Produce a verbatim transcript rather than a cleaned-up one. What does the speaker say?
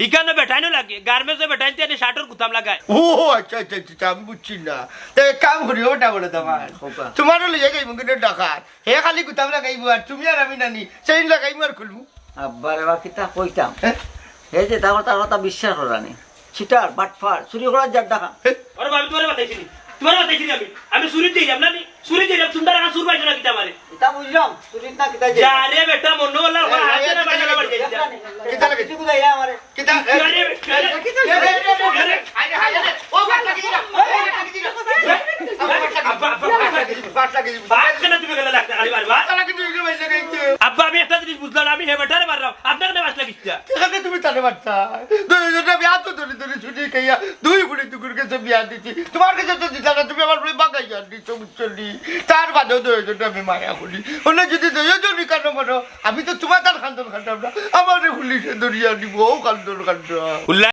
ইখানো বেটাইনও লাগে, গার্মেন্টসে বেটাইনতে আনি শার্টর গুতাম লাগায়। ও আচ্ছা আচ্ছা আচ্ছা, আমি বুঝছি না। তে এক কাম করিও, ওটা বলে তোমার। খোকা। তোমারও লইয়া যাইমু কিন্তু ঢাকাত। হে খালি গুতাম লাগাইবো আর তুমি আর আমি নানি, চেইন লাগাইমু আর খুলমু। আব্বারে বা কিতা কইতাম? হ্যাঁ? হে যে তার কথা, কথা বিশ্বাস করানি। চিটার, বাটফার, চুরি করার যার ঢাকা। ওরে বাবা, আমি তোমারে বাতাইছি নি, তোমারে বাতাইছি নি আমি। আমি চুরিত যাইরাম না নি, চুরিত যাইরাম, তোমরা রাখা চুর পাইছো না কিতা আমারে? ইতা বুঝলাম, চুরিত না কিতা যে। যা রে বেটা, মনো হলা, এই, আমার এই, হাতে না এই, বাড়ি এই, বাড়ি এই, যাইতা। এই, কিতা লাগে? কিছু কোথায় আমার? কিতা? আরে, আরে, আরে, আরে, আরে, আরে, আরে, ও বাটলা কি দিলা? ও বাটলা কি দিলা? আব্বা, আব্বা, বাটলা কি দিলা? বাটলা কি দিলা? বাট কেন তুমি গেলে লাগতে খালি বারবার? তারা কিন্তু এগুলো বাইরে গেছে। আব্বা, আমি একটা জিনিস বুঝলাম না, আমি হে বেটারে মারলাম, আপনার কেন বাটলা কিচ্ছা? এখানে তুমি তারে বাটলা। দুই জনটা বিয়া তো ধরে ধরে ছুটি খাইয়া দুই বুড়ি দুকুর কাছে বিয়া দিছি। তোমার কাছে তো দিতা না, তুমি আমার বলে বাগাই আর দিছো, বুঝছো নি? তার বাদেও দুই জনটা আমি মায়া করি। ওনে যদি দুই জনই কানো মারো, আমি তো তোমার তার খান্দন খান্দাম না, আমারে পুলিশে ধরিয়া নিব, ও খান্দন খান্দাম। উল্লা-